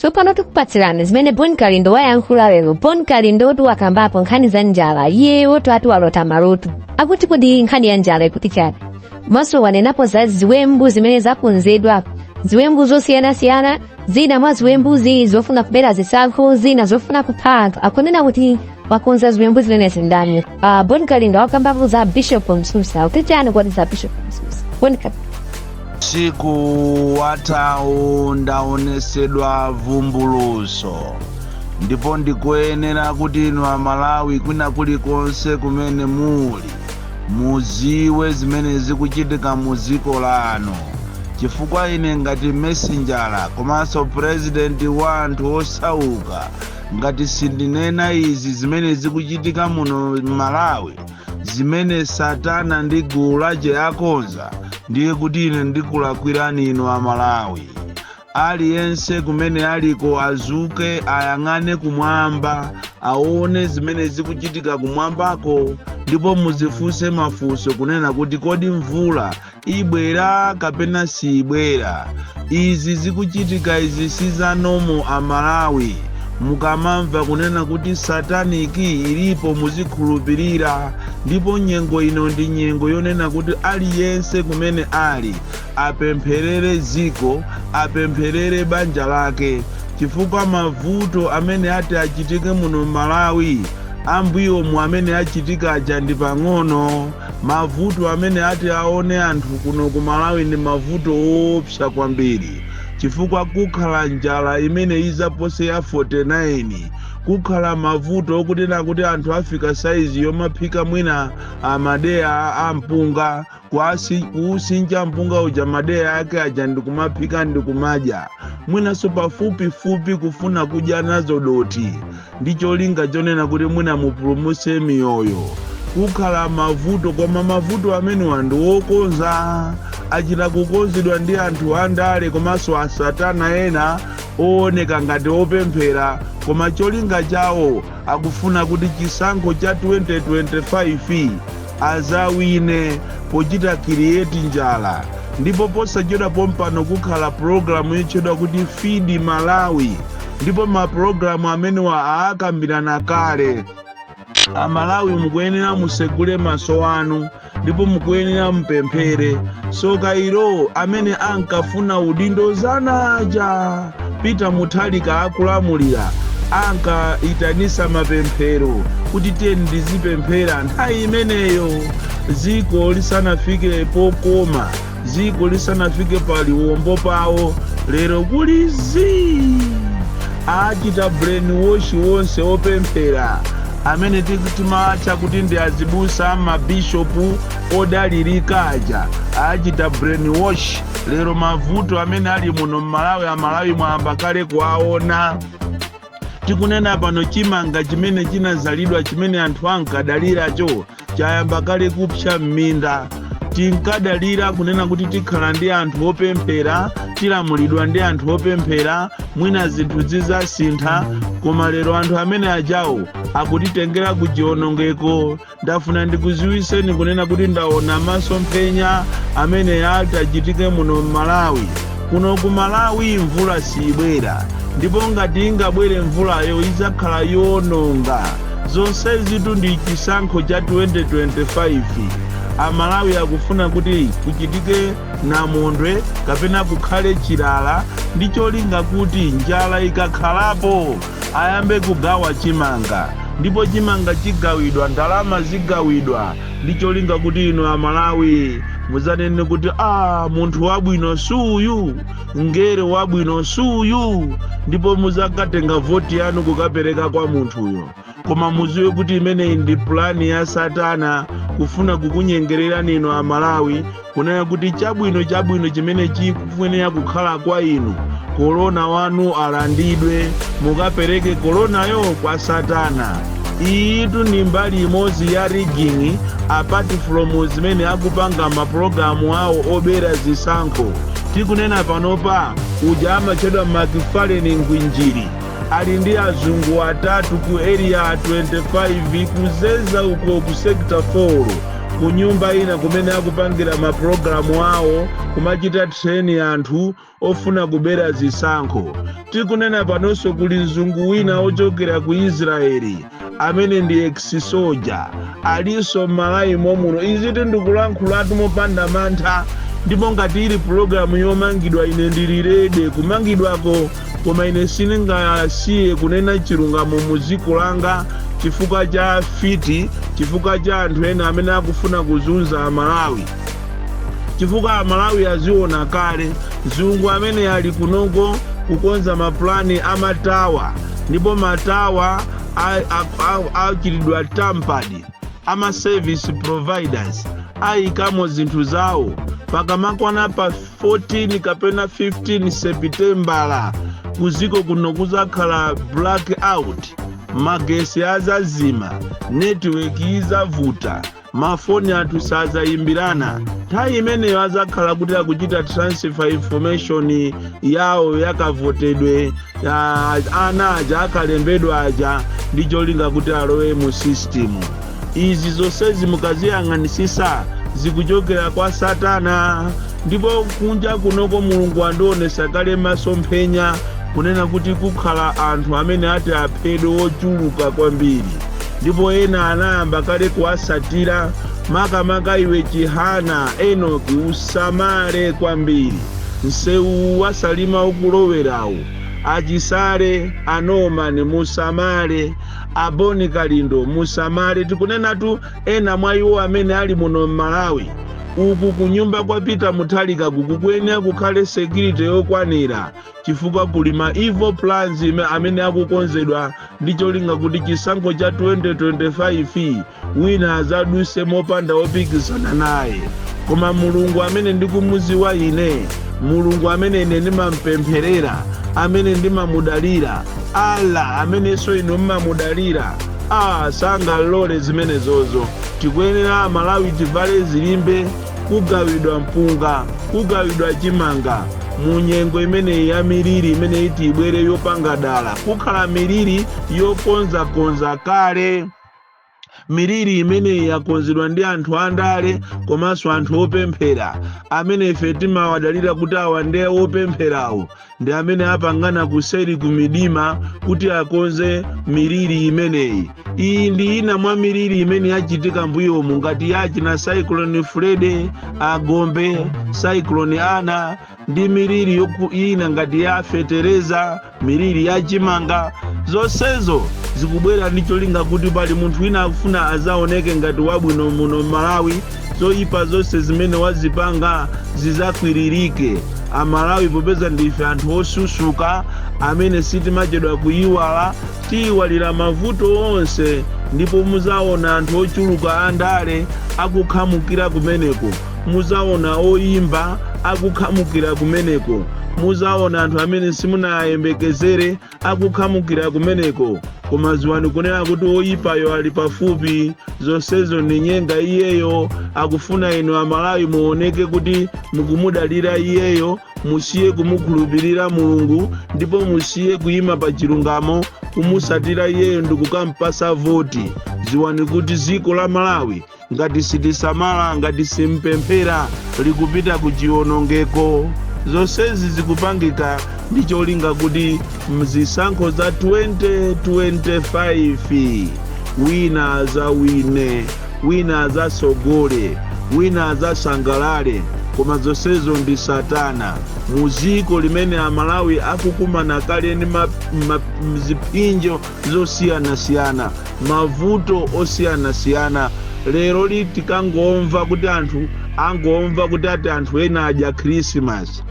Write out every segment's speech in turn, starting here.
Tsopano tikupatsirani zimene Bon Kalindo wayankhula lero. Bon Kalindotu wakambapo nkhani za njala. Iyeyotu ati walota maloto. Akuti kodi nkhani ya njala ikuti chani? Komanso wanenapo za ziwembu zimene zakonzedwa, ziwembu zosiyanasiyana. Zina mwa ziwembuzi zofuna kubera zisankho, zina zofuna kupha anthu. Akunena kuti wakonza ziwembu zimenezi ndani? Bon Kalindo wakambapo za Bishop Msusa. Akuti chani kodi za Bishop Msusa? Bon Kalindo. Usiku wathawu ndaonesedwa vumbuluso, ndipo ndikuyenera kuti inu Amalawi kwina kulikonse kumene muli muziwe zimene zikuchitika mu dziko lanu, chifukwa ine ngati messenjera komanso purezidenti wa anthu osauka, ngati sindinena izi zimene zikuchitika muno Malawi, zimene Satana ndi gulu lace akonza, ndiye kuti ine ndikulakwirani inu Amalawi. Aliyense kumene aliko azuke, ayang'ane kumwamba, aone zimene zikuchitika kumwambako, ndipo muzifunse mafunso kunena kuti kodi mvula ibwera kapena sibwera? Izi zikuchitika izi si za normal. Amalawi, mukamamva kunena kuti satanic ilipo, muzikhulupirira. Ndipo nyengo ino ndi nyengo yonena kuti aliyense kumene ali apempherere dziko, apempherere banja lake, chifukwa mavuto amene ati achitike muno Malawi, ambuyomu amene achitika aja ndi pang'ono. Mavuto amene ati aone anthu kuno ku Malawi ndi mavuto woopsa kwambiri, chifukwa kukhala njala imene izapose ya 49. Kukhala mavuto okutena kuti anthu afika saizi yomaphika mwina amadeya ampunga, kuusinja mpunga uja, madeya ake aja, ndikumaphika ndikumadya, mwinanso pafupifupi kufuna kudya nazo doti, ndi cholinga chonena kuti mwina mupulumutse miyoyo. Kukhala mavuto, koma mavuto amenewa ndi wokonza, achita kukonzedwa ndi anthu andale komanso asatana ena ooneka ngati opemphera, koma cholinga chawo akufuna kuti chisankho cha 2025 azawine pochita create njala. Ndipo posachedwa pompano kukhala pulogalamu yotchedwa kuti Feed Malawi, ndipo mapulogalamu amenewa aakambirana kale. Amalawi, mukuyenera musegule maso anu ndipo mukuyenera mupemphere. Soka ilo amene ankafuna udindo zanaja Peter Mutharika akulamulira, ankaitanisa mapemphero kuti tiye ndizipemphera. Nthawi imeneyo dziko lisanafike pokoma, dziko lisanafike pa liwombo pawo. Lero kuli zii, achita brainwash wonse opemphera amene timatcha kuti ndi azibusa, mabishopu odalirika aja, achita brainwash. Lero mavuto amene ali muno Mmalawi, Amalawi mwayamba kale kuwaona. Tikunena pano, chimanga chimene chinazalidwa, chimene anthu ankadaliracho, chayamba kale kupsa m'minda. Tinkadalira kunena kuti tikhala ndi anthu opemphera, tilamulidwa ndi anthu opemphera, mwina zinthu zizasintha, koma lero anthu amene ajawo akutitengera ku chiwonongeko. Ndafuna ndikuziwiseni kunena kuti ndaona masomphenya amene atachitike muno Mmalawi. Kuno ku Malawi mvula sibwera, ndipo ngati ingabwere mvulayo idzakhala yowononga. Zonsezitu ndi chisankho cha 2025. Amalawi akufuna kuti kuchitike namondwe kapena kukhale chilala ndi cholinga kuti njala ikakhalapo ayambe kugawa chimanga, ndipo chimanga chigawidwa, ndalama zigawidwa ndi cholinga kuti inu Amalawi muzanene kuti, "A munthu wabwino suyu, ngere wabwino suyu," ndipo muzakatenga voti yanu kukapereka kwa munthuyo. Koma muziwe kuti imeneyi ndi pulani ya Satana kufuna kukunyengererani inu Amalawi, kunena kuti chabwino chabwino chimene chikufunika kukhala kwa inu, kolona wanu alandidwe, mukapereke kolonayo kwa Satana. Iyitu ndi mbali imodzi ya rigging, apart from zimene akupanga mapulogalamu awo obera zisankho. Tikunena panopa, uja amatchedwa Macfarlane Ngwinjiri ali ndi azungu atatu ku Area 25 kuzeza uko ku Sector 4. Ku nyumba ina kumene akupangira mapulogalamu awo, kumachita train anthu ofuna kubera zisankho. Tikunena panonso kuli mzungu wina ochokera ku Israeli amene ndi ex-soldier, alinso m'Malawi momuno. Izi tindikulankhulatu mopanda mantha, ndipo ngati ili pulogalamu yomangidwa, ine ndili ready kumangidwako, koma ine sindingasiye kunena chilungamo mu dziko langa chifukwa cha fiti, chifukwa cha anthu ena amene akufuna kuzunza Amalawi, chifukwa Amalawi aziona kale. Mzungu amene ali kunoko kukonza mapulani amatawa, ndipo matawa achitidwa tampered, ama service providers ayikamo zinthu zawo. Pakamakwana pa 14 kapena 15 Sepitembala, kuziko kuno kuzakhala blackout, magesi azazima, network izavuta, mafoni anthu sazayimbirana. Nthawi imeneyo azakhala kuti akuchita transfer information yawo yakavotedwe ya ana aja akalembedwa aja ndi cholinga kuti alowe mu system. Izi zonsezi mukaziyang'anisisa zikuchokera kwa Satana. Ndipo kunja kunoko Mulungu andionesa kale masomphenya kunena kuti kukhala anthu amene ati aphedwe ochuluka kwambiri, ndipo ena anayamba kale kuwasatira. Makamaka iwe Chihana Enoki, usamale kwambiri msewu wasalima ukulowerawu. Achisale, anomani, musamale. Aboni Kalindo, musamale. Tikunenatu ena mwa iwo amene ali muno m'Malawi. Uku kunyumba kwa Peter Mutharika kuku kuyenera kukhale security yokwanira, chifukwa kuli ma evil plans amene akukonzedwa ndi cholinga kuti chisankho cha 2025 wina azaduse mopanda wopikisana naye. Koma Mulungu amene ndikumuziwa ine, Mulungu amene ine ndimampempherera, amene ndimamudalira, Allah amenenso inu mmamudalira, sangalole zimenezozo. Tikuyenera Amalawi tivale zilimbe. Kugawidwa mpunga, kugawidwa chimanga mu nyengo imeneyi ya miliri imene iti ibwere yopanga dala. Kukhala miliri yokonzakonza kale. Miliri imeneyi yakonzedwa ndi anthu andale komanso anthu opemphera amene ife timawadalira kuti awa ndiye opempherawo, ndi amene apangana kuseri ku midima kuti akonze miliri imeneyi. Iyi ndi ina mwa miliri imene yachitika mbuyomu, ngati yachina Cyclone Freddy, Agombe, Cyclone Ana, ndi miliri ina ngati ya fetereza, miliri ya chimanga. Zonsezo zikubwera ndi cholinga kuti pali munthu wina akufuna azaoneke ngati wabwino muno m'Malawi. Zoyipa zonse zimene wazipanga zizakwiririke. Amalawi, popeza ndife anthu osusuka amene sitimachedwa kuyiwala, tiyiwalira mavuto onse, ndipo muzaona anthu ochuluka andale akukhamukira kumeneko, muzaona oyimba akukhamukira kumeneko, muzaona anthu amene simunayembekezere akukhamukira kumeneko. Koma ziwani kunena kuti oyipayo ali pafupi. Zonsezo ndi nyenga. Iyeyo akufuna inu Amalawi muoneke kuti mukumudalira iyeyo, musiye kumukhulupirira Mulungu, ndipo musiye kuyima pa chilungamo, kumusatira iyeyo ndi kukampasa voti. Ziwani kuti dziko la Malawi, ngati sitisamala, ngati simpemphera, likupita ku chiwonongeko. Zonsezi zikupangika ndi cholinga kuti mzisankho za 2025 wina azawine, wina azasogole, wina azasangalale, koma zonsezo ndi Satana. Muziko limene Amalawi akukumana kale ndi ziphinjo zosiyanasiyana, mavuto osiyanasiyana, lero tikangomva kuti anthu angomva kuti ati anthu ena adya Khrisimasi.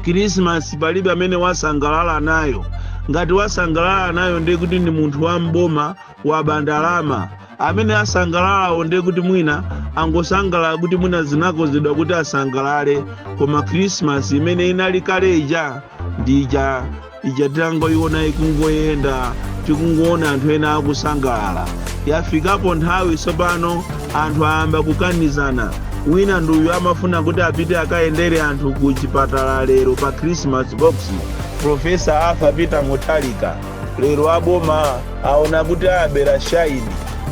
Khrisimasi palibe amene wasangalala nayo. Ngati wasangalala nayo, ndiye kuti ndi munthu wa mboma wa bandalama. Amene asangalalawo ndiye kuti mwina angosangalala kuti mwina zinakonzedwa kuti asangalale. Koma Khrisimasi imene inali kale ija ndi ija ija titangoiona ikungoyenda, tikungoona anthu ena akusangalala. Yafikapo nthawi tsopano anthu ayamba kukanizana. Wina nduyu amafuna kuti apite akayendere anthu ku chipatala lero pa Christmas box, Professor Arthur Peter Mutharika. Lero aboma aona kuti ayabera shine,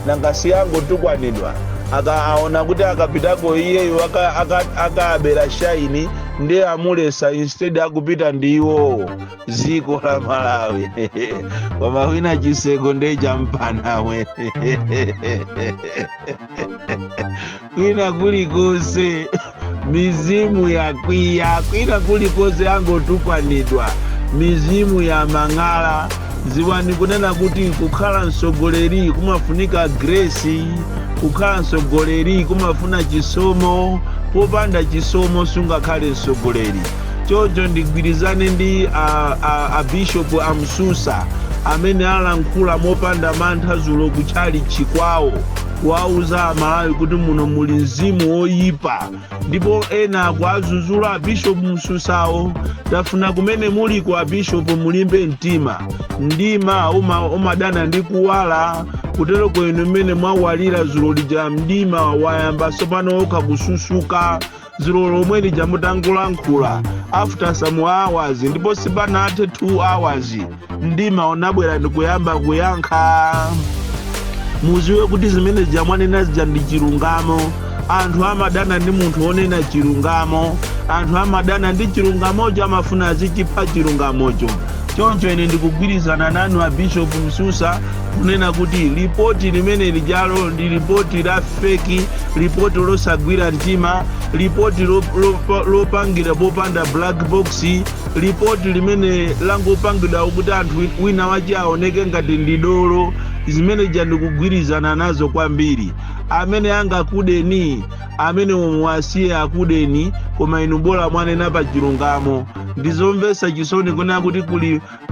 nanga si angotukwanidwa. Akaona kuti akapitako iyeyo akabera shine, ndiye amulesa, instead akupita ndi iwowo. Dziko la Malawi, koma wina chiseko ndiye champanawe. Kwina kulikonse mizimu yakwiya, kwina kulikonse angotukwanidwa, mizimu ya mang'ala. Ziwani kunena kuti kukhala mtsogoleri kumafunika grace, kukhala mtsogoleri kumafuna chisomo. Popanda chisomo sungakhale mtsogoleri. Choncho ndigwirizane ndi a Bishop Amsusa amene alankhula mopanda mantha zulo kutchalichi kwawo, kuwauza Amalawi kuti muno muli mzimu woyipa, ndipo ena akuazuzula Abishopu Msusawo. Tafuna kumene muliko Abishopu mulimbe mtima. Mdima umadana ndi kuwala. Kutero kwenu mmene mwawalira zulo lija, mdima wayamba tsopano okha kususuka. Zulo lomwe lija mutangolankhula, after some hours, ndipo sipanathe 2 hours, mdima unabwera ndikuyamba kuyankha. Muziwe kuti zimene zija mwanena zija ndi chilungamo. Anthu amadana ndi munthu wonena chilungamo. Anthu amadana ndi chilungamocho, amafuna azichipha chilungamocho. Choncho ine ndikugwirizana nanu Abishopu Msusa kunena kuti lipoti limene lijalo ndi lipoti la fake, lipoti losagwira mtima, lipoti lopangira popanda black box, lipoti limene langopangidwa kuti anthu wina wachi aoneke ngati ndi dolo. Zimene ja ndikugwirizana nazo kwambiri. Amene angakudeni, amene muwasiye akudeni, koma inu bola mwanena pa chilungamo. Ndizomvetsa chisoni kunena kuti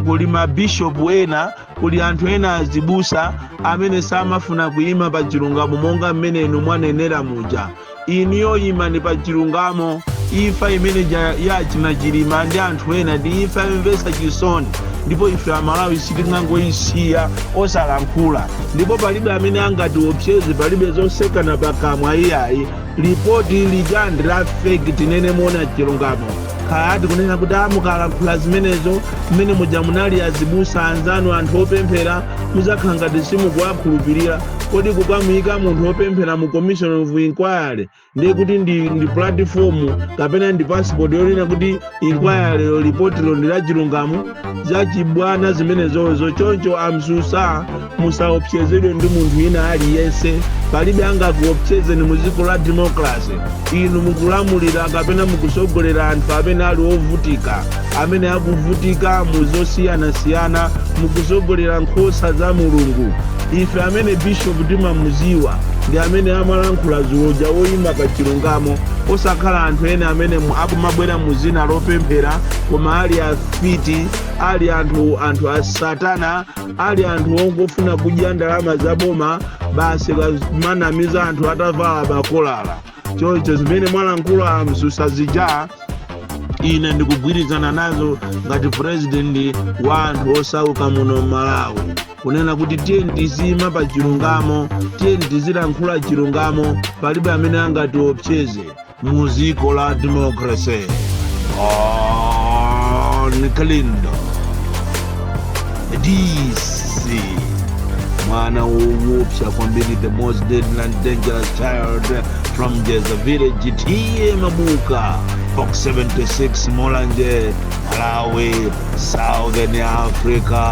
kuli mabishopu ena, kuli anthu ena azibusa amene samafuna kuyima pa chilungamo monga mmene inu mwanenera muja. Inuyo imani pa chilungamo. Imfa imene yachina Chilima ndi anthu ena ndi imfa yomvetsa chisoni, ndipo ife Amalawi sitingangoyisiya osalankhula, ndipo palibe amene angatiopseze, palibe zosekana pakamwa iyayi. Lipoti lija ndi la fake, tinene muona chilungamo. Kaya tikunena kuti amukalankhula zimenezo, mmene muja munali azibusa anzanu, anthu opemphera, muzakhala ngati simukuwakhulupirira. Kodi kukamuyika munthu wopemphera mu commission of inquiry ndiye kuti ndi platform kapena ndi passport yonena kuti inquiry ripotilo ndi la chilungamo? Zachibwana zimenezozo. Choncho Amsusa, musaopsezedwe ndi munthu wina aliyense. Palibe angakuopsezeni mu dziko la democracy. Inu mukulamulira kapena mukusogolera anthu amene ali ovutika, amene akuvutika mu zosiyanasiyana. Mukusogolera nkhosa za Mulungu. Ife amene bishop timamuziwa ndi amene amalankhula zuloja, woyima pa chilungamo, osakhala anthu ena amene akumabwera mu zina lopemphera koma ali afiti, ali anthu a satana, ali anthu ongofuna kudya ndalama za boma basi, kamanamiza anthu atavala makolala. Choncho zimene mwalankhula Amsusa zija ine ndikugwirizana nazo ngati president wa anthu osauka muno Malawi, kunena kuti tiye tizima pa chilungamo, tiye tizilankhula chilungamo. Palibe amene angatiopseze mu dziko la democracy. Bon Kalindo, DC, mwana woopsa kwambiri, the most deadly and dangerous child from Jeza village, T/A Mabuka, Box 76, Mulanje, Malawi, Southern Africa.